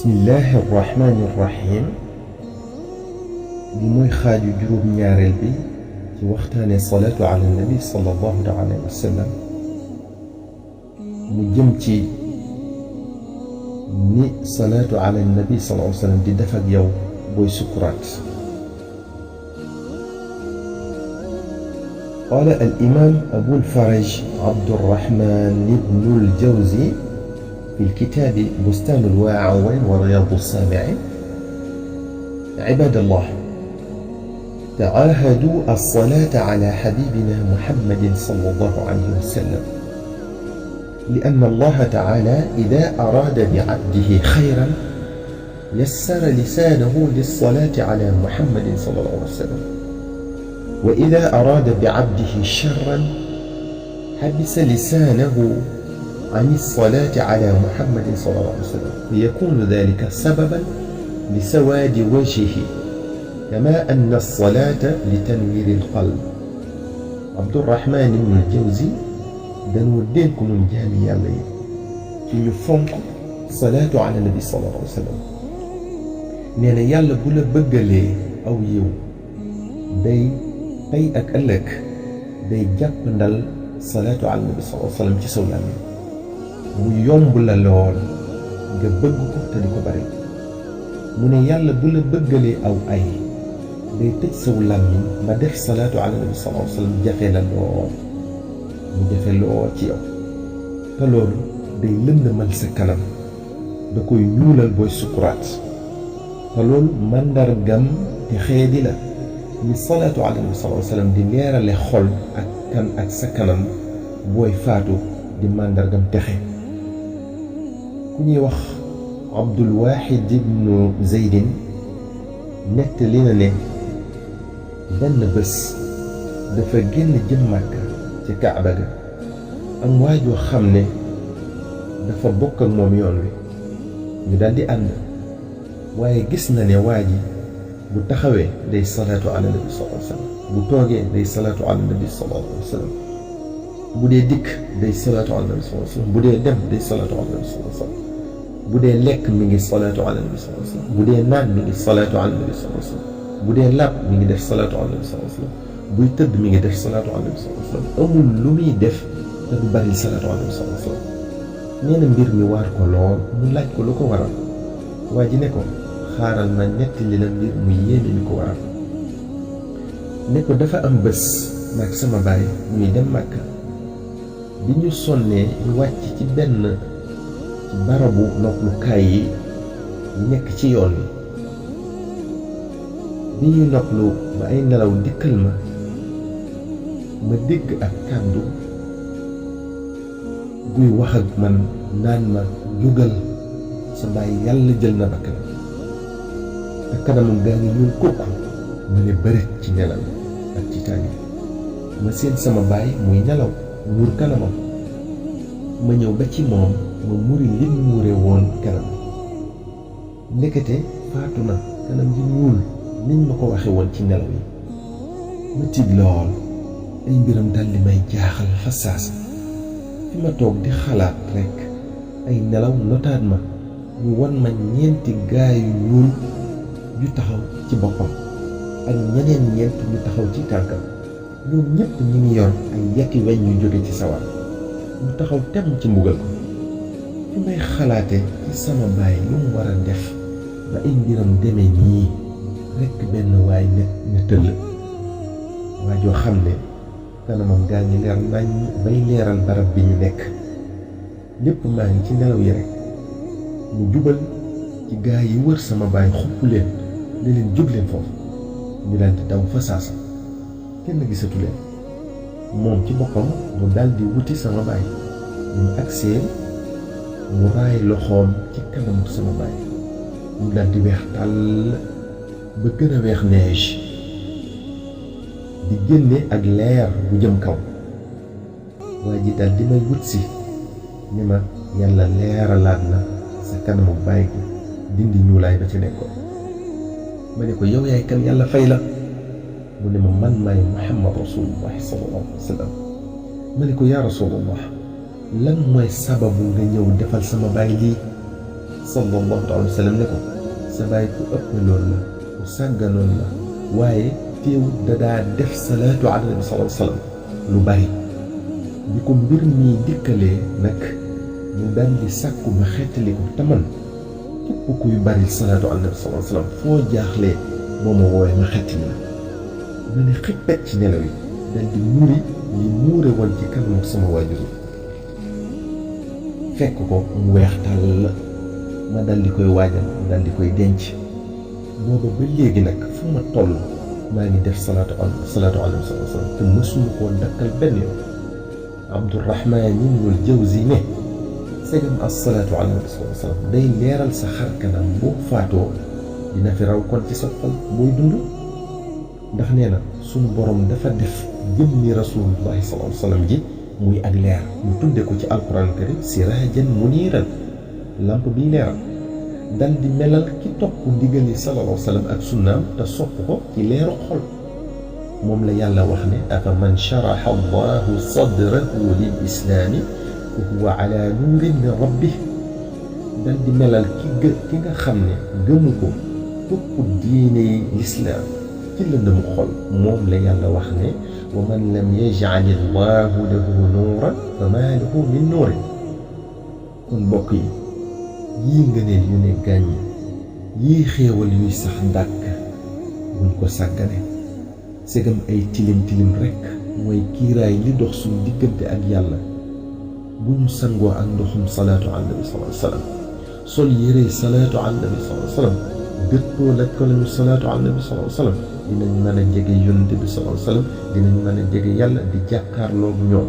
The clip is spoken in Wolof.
bismillahi irrahmani irrahim bi mooy xaaju juróom ñaareel bi ci waxtaane salaatu ala nabi sallallahu alayhi wa sallam mu jëm ci ni salaatu ala nabi sallallahu alayhi wa sallam di def ak yow booy sukuraat. قال الإمام أبو الفرج عبد الرحمن بن الجوزي في الكتاب بستان الواعظين ورياض السامعين: عباد الله، تعاهدوا الصلاة على حبيبنا محمد صلى الله عليه وسلم، لأن الله تعالى إذا أراد بعبده خيرا يسر لسانه للصلاة على محمد صلى الله عليه وسلم، وإذا أراد بعبده شرا حبس لسانه عن الصلاة على محمد صلى الله عليه وسلم، فيكون ذلك سببا لسواد وجهه، كما أن الصلاة لتنوير القلب. عبد الرحمن بن الجوزي dañoo dénk ñun jaami yàlla yi ci ñu fonk salaatu ala nabi sallallahu alayhi wa sallam. nee na yàlla bu la bëggalee aw yiw day tey ak ëllëg day jàppandal salaatu ala nabi sallallahu alayhi wa sallam ci saw làmmiñ mu yomb la lool nga bëgg ko te di ko bari. mu ne yàlla bu la bëggalee aw ay day tëj saw làmmiñ ba def salaatu ala nabi sallallahu alayhi wa sallam jafe la lool mu jafe lool ci yow, te loolu day lëndëmal sa kanam, da koy ñuulal booy sukuraat, te loolu màndargam te xeedi la ni salaatu ala nabi sallallahu alayhi wa sallam di leerale xol ak sa kanam booy faatu di màndargam texe. ku ñuy wax Abdul Wahid ibnu Zeydin nettali na ne benn bés dafa génn jëm Màkka ci Kaaba ga am waajoo xam ne dafa bokk ak moom yoon wi, ñu daldi ànd, waaye gis na ne waa ji bu taxawee day salaatu ala nabi sallallahu alayhi wa sallam, bu toogee day salaatu ala nabi sallallahu alayhi wa sallam, bu dee dikk day salaatu ala nabi sallallahu alayhi wa sallam, bu dee dem day salaatu ala nabi sallallahu alayhi wa sallam, bu dee lekk mi ngi salaatu ala nabi sallallahu alayhi wa sallam, bu dee naan mi ngi salaatu ala nabi sallallahu alayhi wa sallam, bu dee làpp mi ngi def salaatu ala nabi sallallahu alayhi wa sallam, buy tëdd mi ngi def salaatu ala nabi sallallahu alayhi wa sallam. amul lu muy def te du bari salaatu ala nabi sallallahu alayhi wa sallam. nee na mbir mi waar ko lool, mu laaj ko lu ko waral. waa ji ne ko xaaral ma nettali la mbir mu yéeme mi ko waral. ne ko dafa am bés maag sama baay ñuy dem Màkka, bi ñu sonnee ñu wàcc ci benn ci barabu noplukaay yi nekk ci yoon wi. bi ñuy noplu ba ay nelaw dikkal ma dégg ak kàddu guy wax ak man naan ma jógal, sa baay yàlla jël na bakkanam, te kanamam gaa ngi ñuul kukk. ma ne bëreet ci nelaw ak ci tàngi, ma seen sama baay muy nelaw muur kanamam. ma ñëw ba ci moom ma muri lim muure woon kanam, ndekete faatu na, kanam ji ñuul niñ ma ko waxe woon ci nelaw yi. ma tiit lool, ay mbiram daldi may jaaxal fa saasa. fi ma toog di xalaat rekk ay nelaw notaat ma, ñu wan ma ñeenti gaay yu ñuul yu taxaw ci boppam ak ñeneen ñeent ñu taxaw ci tànkam. ñoom ñépp ñi ngi yor ay yekki weñ yu jóge ci sawar, ñu taxaw temm ci mbugal ko. fi may xalaate ci sama baay lu mu war a def ba ay mbiram demee nii rekk benn waay ne tëll, waa joo xam ne kanamam gaa ngi leer nañ bay leeral barab bi ñu nekk. lépp maa ngi ci nelaw yi rekk mu jubal ci gaa yi wër sama baay, xupp leen ne leen jóg leen foofu. ñu daldi daw fa saasa, kenn gisatu leen. moom ci boppam mu daldi wuti sama baay. ñu agsee mu raay loxoom ci kanamu sama baay, mu daldi weex tàll ba gën a weex neige, di génne ak leer bu jëm kaw. waa ji daldi may wut si ni ma yàlla leeralaat na sa kanamu baay gi, dindi ñuulaay ba ci nekkoon. ma ne ko yow yaay kan, yàlla fay la. mu ne ma man maay Muhammad rasulullah sallallahu alayhi wa sallam. ma ne ko yaa rasulullah lan mooy sababu nga ñëw defal sama baay lii? sallallahu alayhi wa sallam ne ko sa baay ku ëppaloon la ku sàgganoon la waaye teewut dadaa def salaatu ala nabi sallallahu alayhi wa sallam lu bari bi ko mbir mi dikkalee nag mu dal di sàkku ma xettali ko te man képp kuy bari salaatu ala nabi sallallahu alayhi wa sallam foo jaaxlee boo ma woowee ma xettali la ma ne xippet ci nelaw yi dal di muri li muure woon ci kanamu sama waajur fekk ko mu weex tàll la ma dal di koy waajal dal di koy denc booba ba léegi nag fu ma toll maa ngi def salaatu ala nabi sallallahu alayhi wa sallam te mësuma koo dakkal benn yoon Abdurahmaan ibnul Jawzi ne segam as-salaatu ala nabi sallallahu alayhi wa sallam day leeral sa xar kanam boo faatoo dina fi raw kon ci sa xol booy dund ndax nee na sunu borom dafa def jëmmi rasulullahi sallallahu alayhi wa sallam ji muy ak leer mu tudde ko ci alquran karim siraajan muniiran lamp biy leeral dal di melal ki topp ndigali sallallahu alayhi wa sallam ak sunnaam te sopp ko ci leeru xol moom la yàlla wax ne afa man sharaha allahu sadrahu lil islaami wa huwa ala nuurin min rabbih dal di melal ki nga xam ne gëmu ko topp diine lislaam ci lëndëmu xol moom la yàlla wax ne wa man lam yaj'al allahu lahu nuuran fa maa lahu min nuurin kon mbokk yi yii ngëneel yu ne gàññ yii xéewal yuy sax ndàkk buñ ko sàggane segam ay tilim tilim rekk mooy kiiraay li dox suñu diggante ak yàlla bu ñu sangoo ak ndoxum salaatu ala nabi sallallahu alayhi wa sallam sol yérey salaatu ala nabi sallallahu alayhi wa sallam dëppoo la ko lañu salaatu ala nabi sallallahu alayhi wa sallam dinañ mën a jege yonent bi sallallahu alayhi wa sallam dinañ mën a jege yàlla di jàkkaarloog ñoom